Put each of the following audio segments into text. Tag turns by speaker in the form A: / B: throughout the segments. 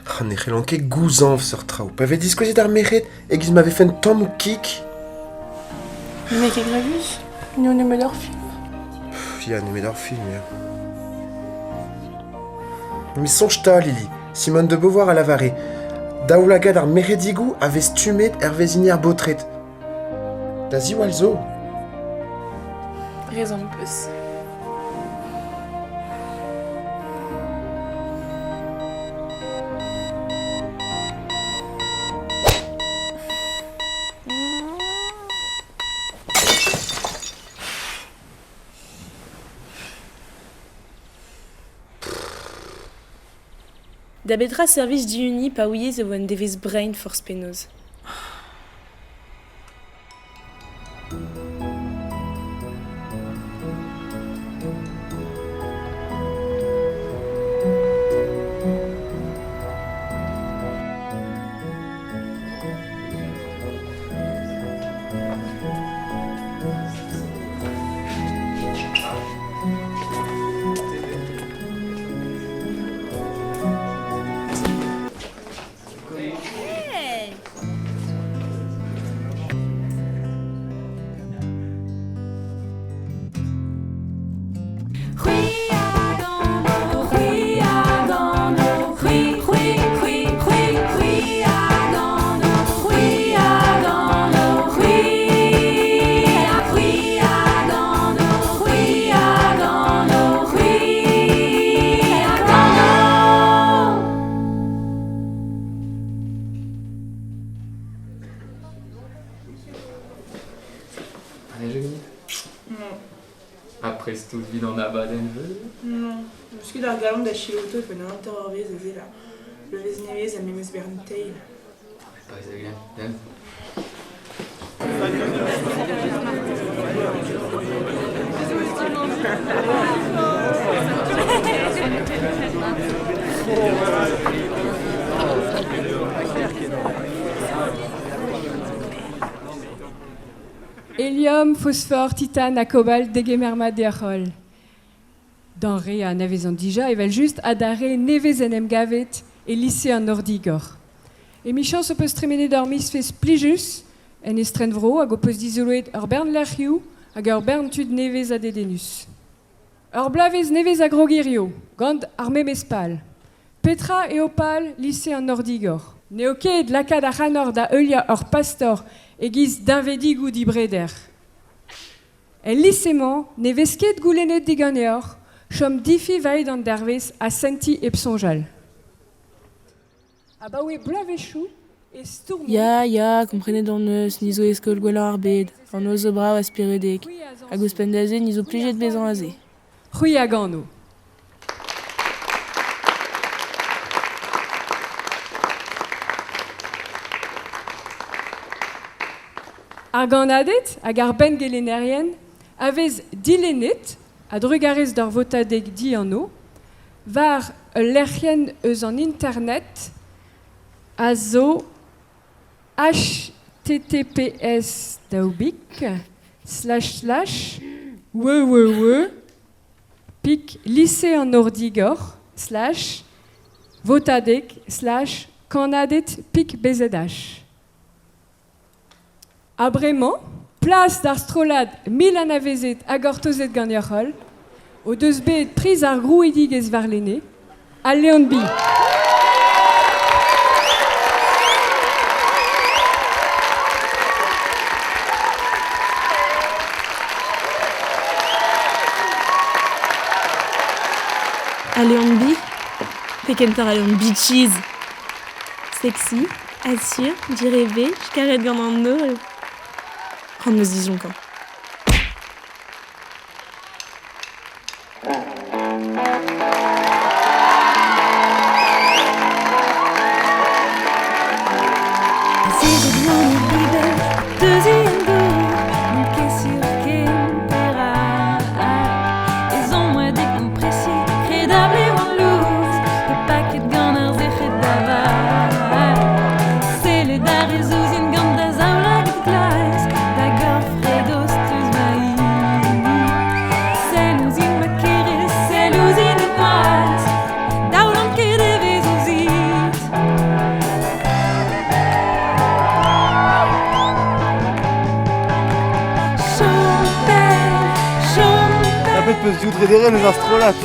A: Ha ne c'hellan ket gouzañv seurt traoù. Pa vez diskouezet ar merc'hed e-giz ma vefent tammoù kig.
B: N'eo ket grevus. N'eo nemet ur film.
A: Pff, ya, nemet ur film, ya. Mais soñj 'ta, Lili, Simone de Beauvoir a lavare Daoulagad ar merc'hedigoù a vez stummet hervez hini ar baotred. Da ziwall zo.
B: Rezon 'peus. Da betra servij dihuniñ pa ouiez e vo un devezh brein forzh penaos ?
C: Allez, Jolie.
B: Non.
C: Après tout vit an abadenn veur.
B: Non. Eus ket ar galon da selaou e un hanter-eurvezh aze là. Bloavezh nevez ha memes bern teil.
C: Pas egal.
D: Helium, fosfor, titane ha kobalt degemer mat deoc'h holl. D'an re a anavezan dija evel-just ha d'ar re nevez en em gavet e lise an Nor-Digor. Emichañs ho peus tremenet ur mizvezh plijus en estrenvro hag ho peus dizoloet ur bern lec'hioù hag ur bern tud nevez ha dedennus. Ur bloavezh nevez a grog hirio, gant ar memes pal. Petra eo pal lise an Nor-Digor? N'eo ket lakaat ac'hanoc'h da heuliañ ur pastor e-giz deñvedigoù dibreder. El lise-mañ ne vez ket goulennet diganeoc'h chom difiñvaet an dervezh ha sentiñ hep soñjal. Abaoe bloavezhioù e stourmont
E: Ya, ya, komprenet hon eus, ni zo e skol gwellañ ar bed, an noz zo brav ha speredek. Hag ouzhpenn da se, ni zo plijet bezañ aze.
D: C'hwi a gano. Ar gannaded hag ar benngelennerien a vez dilennet, a-drugarez d'ur votadeg dianv, war ul lec'hienn eus an internet a zo https daoubik slash slash www pik lise an nor-digor slash votadeg slash kannaded pik bzh. Ha bremañ, plas d'ar strollad mil anavezet ha gortozet ganeoc'h-holl, o deus bet priz ar grouidigezh warlene, al Leon Bi.
E: Al Leon Bi Pe kentoc'h al Leon Beaches. Sexy, asur, direbech, karet gant an holl. C'hoant 'meus disonkañ.
F: Tapet peus div drederenn eus ar strollad.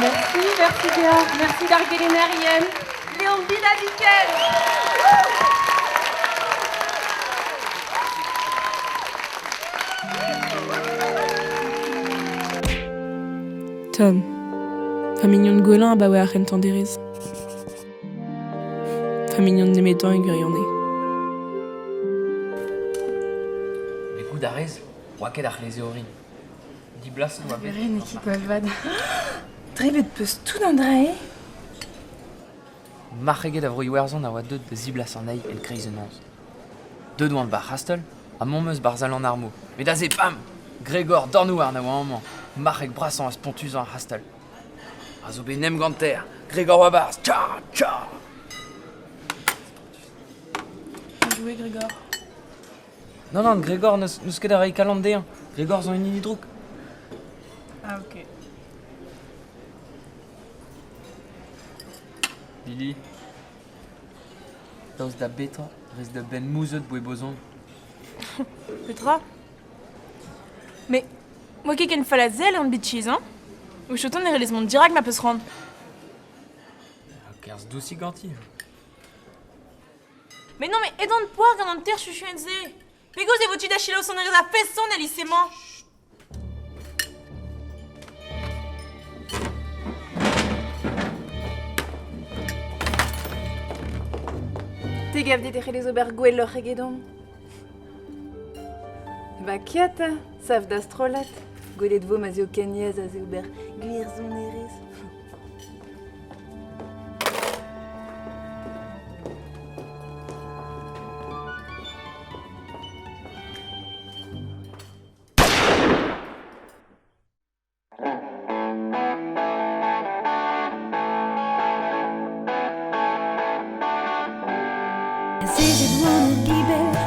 D: Merci, merci Béa, merci d'ar gelennerien. Léon Binaviken.
E: Tom. Va mignon gwellañ abaoe ar c'hentañ derez. Va mignon nemetañ e gwirionez.
C: Met goût a rez, oa ket ar c'hleze orin. Diblaset oa bet.
B: Ren ket gwall Drebet peus tout an dra-e?
C: Marc'heget a vro Iwerzhon a oa deut da ziblas an eil el kreiz an noz. Deut oan bar c'hastell, ha mont meus bar sal an armoù. Met aze, bam! Gregor Dornouarn a oa amañ, marc'heg brasañ ha spontusañ ar c'hastell. A zo bet nem ganter, Gregor oa barzh, tcha, tcha!
B: Jouer Gregor.
C: Non, non, Gregor n'eus ket da reiñ kalon dezhañ. Gregor zo un hini drouk.
B: Ah ok.
C: Lili. Daoust da betra rez da benn mouzhet boe bozon?
E: Petra? Mais moi ket ken fall a sell an bitchiz, hein? O chotan e relez mont dirak ma peus c'hoant.
C: Kerzh dousik ganti.
E: Mais non, mais edon poar gant an ter chuchuenn-se. Pegoulz e vo tu da selaou sonerezh ar feson el lise-mañ?
B: Te gav dit e c'hellez ober gwelloc'h egedon? Ba kiat, sav da strollad. Gwelet vo ma 'z eo ken aes aze ober gwir sonerezh.
G: Azezet oan er gibell,